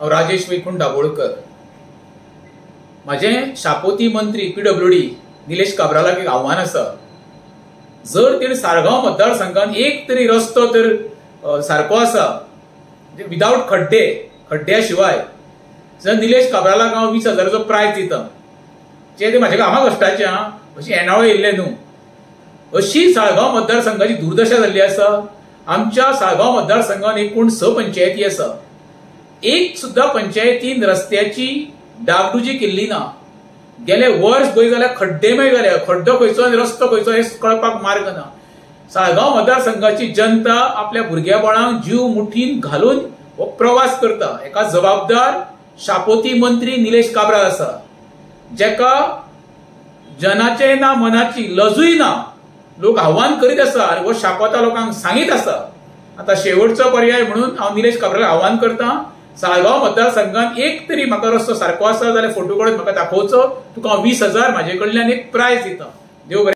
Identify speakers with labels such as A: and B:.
A: हांव राजेश वैकुंठ दाभोळकर. म्हाजें शापोती मंत्री PWD Nilesh काब्रालाक एक आव्हान आसा. जर तेणें साळगांव मतदारसंघात एक तरी रस्तो तर सारको आसा विदावट खड्डे, खड्ड्या शिवाय जर निलेश काब्रालाक हांव 20,000चो प्रायज दिता, जे ते म्हाज्या कामा कश्टाचें आं, अशी येणावळ येयल्लें न्हू. अशी साळगांव मतदारसंघाची दुर्दशा जाल्ली आसा. आमच्या साळगांव मतदारसंघात एकूण 6 पंचायती आसा. एक सुद्धा पंचायतीन रस्त्याची डागडुजी केल्ली ना. गेले वर्स भर जाल्यार खड्डेमय जाले. खड्डो खंयचो आनी रस्तो खंयचो हें कळपाक मार्ग ना. साळगांव मतदारसंघाची जनता आपल्या भुरग्या बाळांक जीव मुठीन घालून हो प्रवास करता. एका जबाबदार शापोती मंत्री निलेश काब्राल आसा, जेका जनाचे ना मनाची लजूय ना. लोक आव्हान करीत आसा आनी हो शापोता लोकांक सांगीत आसा. आतां शेवटचो पर्याय म्हणून हांव निलेश काब्रालाक आव्हान करता, साळगांव मतदारसंघात एक तरी म्हाका रस्तो सारको आसा जाल्यार फोटो काडून म्हाका दाखोवचो, तुका हांव 20,000 म्हाजे कडल्यान एक प्रायज दिता. देव बरें.